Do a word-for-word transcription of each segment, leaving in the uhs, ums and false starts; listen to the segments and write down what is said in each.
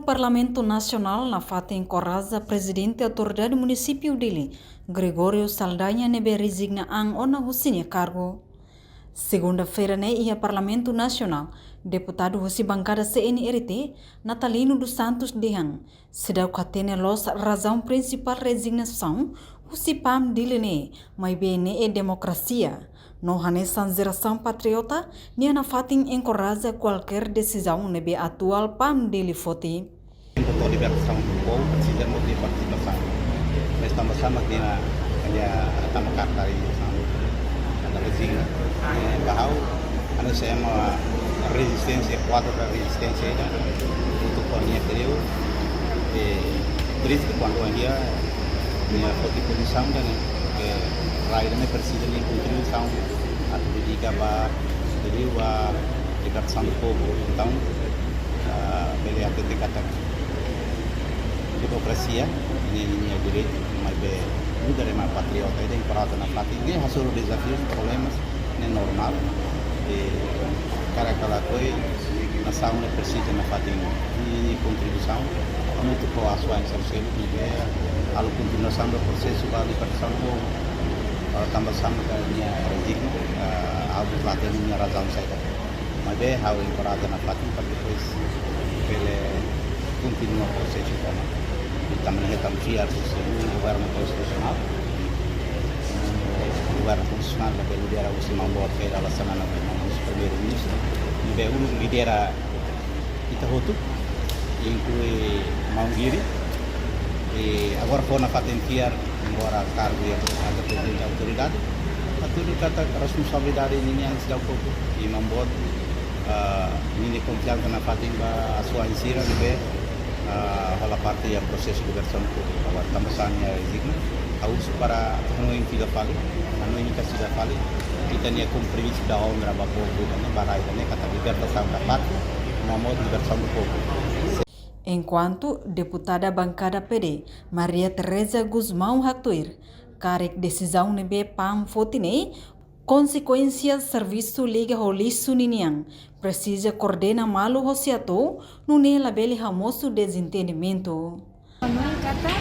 Parlamentu Nasionál nafatin enkoraja Prezidente Autoridade Munisípiu Dili, Gregório Saldanha, ne'ebé rezigna an ona husi nia kargu. Segunda-feira ne'e iha Parlamentu Nasionál, deputadu husi bankada C N R T, Natalino dos Santos dehan, seidauk hatene loos razaun prinsipál rezignasaun husi PAM Dili ne'e, maibé ne'e demokrasia. No hanesan jerasaun patriota, nia nafatin enkoraja kualkér desizaun ne'ebé atuál PAM Dili foti. Untuk libertasaun povu presiza mós nia partisipasaun. Mas tanba sá mak nia, nia tama karta rezignasaun, karta rezigna. Eh, ba ha'u, hanesan ema rezisténsia, kuadru da rezisténsia ida, juntu ho nia períodu, eh, triste kuandu nia, nia foti pozisaun ida-ne'e, eh, rai ida-ne'e presiza nia kontribuisaun atu dedika ba, dedika ba libertasaun do povu. Entaun, ah, bele hatete katak demokrasia, nia, nia direitu, maibé nu'udar ema patriota, ida enkoraja nafatin, nia hasoru dezafius, problemas, ne'e normál. I karik ka lakohi, nasaun ne'e presiza nafatin nia, nia kontribuisaun, hamutuk ho asuwa'in sira seluk, ne'ebé halo kontinuasaun ba prosesu ba libertasaun povu. Para tanba sá mak nia rezigna, ah, ha'u la hatene nia razaun saida. Maibé ha'u enkoraja nafatin para depois bele kontinua prosesu ida-ne'e. I tanba ne'e ita fiar husi governu konstitusionál. Governu konstitusionál ne'ebé lidera husi Maun Boot Kay Rala Xanana Fernandes, Primeiru-Ministru, ne'ebé uluk lidera ita hotu, inklui Maun Giri. I agora fó nafatin fiar, embora kargu iha Prezidente Autoridade, hatudu katak responsabilidade ninian seidauk koko. I Maun Boot, ah, ninia konfiansa nafatin ba asuwa'in sira ne'ebé, ah, hola parte iha prosesu libertasaun povu. Agora tanba sá nia rezigna, ha'u husu para hanoin fila fali, hanoin ita fila fali, ita-nia kompromisu da onra ba povu, ne'e ba rai ida-ne'e katak libertasaun da pátria, no mós libertasaun do povu. Enkuantu deputada bankada P D, Maria Teresa Gusmão haktuir, karik desizaun ne'ebé PAM foti ne'e, konsekuénsia servisu liga ho lixu ninian, presiza koordena malu ho SEATOU, nune'e labele hamosu dezentendimentu. Hanoin katak,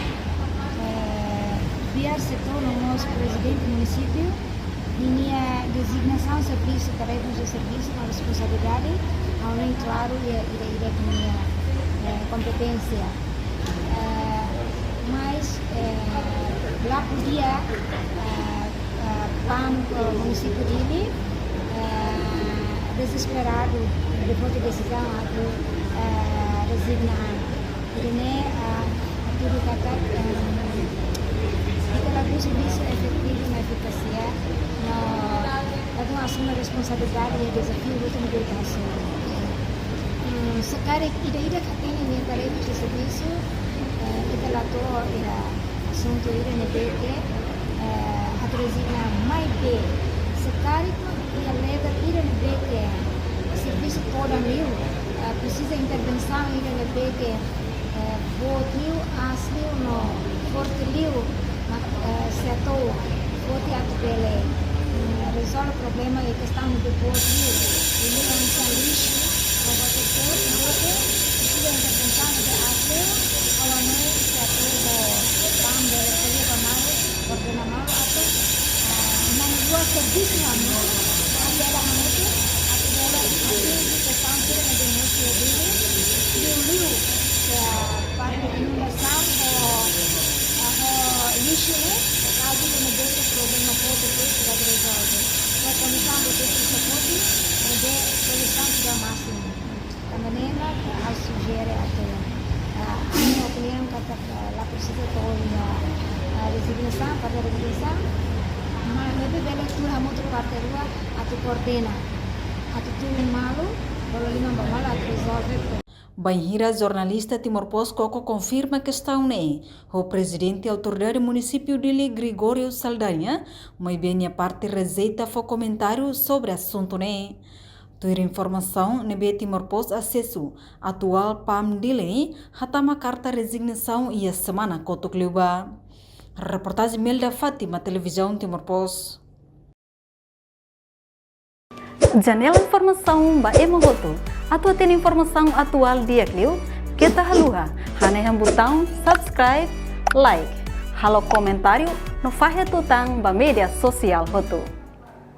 eh, di'ak SEATOU no mós prezidente munisípiu, ninia rezignasaun servisu, tarefa de servisu no responsabilidade, hanoin klaru iha ida-idak nia, eh, kompeténsia. Eh, mas, eh, la podia, eh, eh, PAM, eh, munisípiu Dili, eh, dezesperadu, depois de desizaun atu, eh, rezigna an. Ida-ne'e, ah, hatudu katak, em, ita la buka servisu efetivu no efikásia, no atu asume responsabilidade iha dezafiu hotu ne'ebé ita hasoru. Em, se karik ida-idak hatene nia tarefa de servisu, eh, ita la to'o iha asuntu ida ne'ebé ke, eh, atu rezigna, maibé se karik iha líder ida ne'ebé ke servisu todan liu, eh, presiza intervensaun ida ne'ebé ke, eh, boot liu, aas liu no forte liu, mak, eh, SEATOU foti atu bele, mm, rezolve problema iha kestaun ne'ebé boot liu. Ida-ne'e hanesan lixu, no ba SEATOU, boot, presiza intervensaun ne'ebé aas liu, ha'u hanoin SEATOU ho PAM bele ko'alia ba malu, koordena malu atu, ah, manán dua servisu hamutuk, atu bele hamutuk, atu bele atinje kestaun sira ne'ebé mosu iha Dili, liuliu, eh, parte inundasaun ho, ah, ho lixu ne'e, kazu ne'ebé ke problema boot ke seidauk rezolve. Entaun, komisaun boot ke seidauk, ne'ebé solusaun seidauk másimu. Tanba ne'e mak ha'u sujere atu, ah, ha'u-nia opiniaun katak, ah, la presiza to'o iha, ah, rezignasaun, parte rezignasaun, maibé bele tuur hamutuk parte rua atu koordena, atu tulun malu, bolu liman ba malu atu rezolve. Bainhira jornalista Timor Post koko konfirma kestaun ne'e ho Prezidente Autoridade Munisípiu Dili, Gregório Saldanha, maibé nia parte rejeita fó komentáriu sobre asuntu ne'e. Tuir informasaun ne'ebé Timor Post asesu, atuál PAM Dili hatama karta rezignasaun iha semana kotuk liubá. Reportajen Melda Fátima, Televizaun Timor Post. Janela informasaun ba ema hotu. Atu hatene informasaun atuál di'ak liu, Keta haluha hanehan butaun subscribe, like, halo komentáriu no fahe tutan ba média sosiál hotu.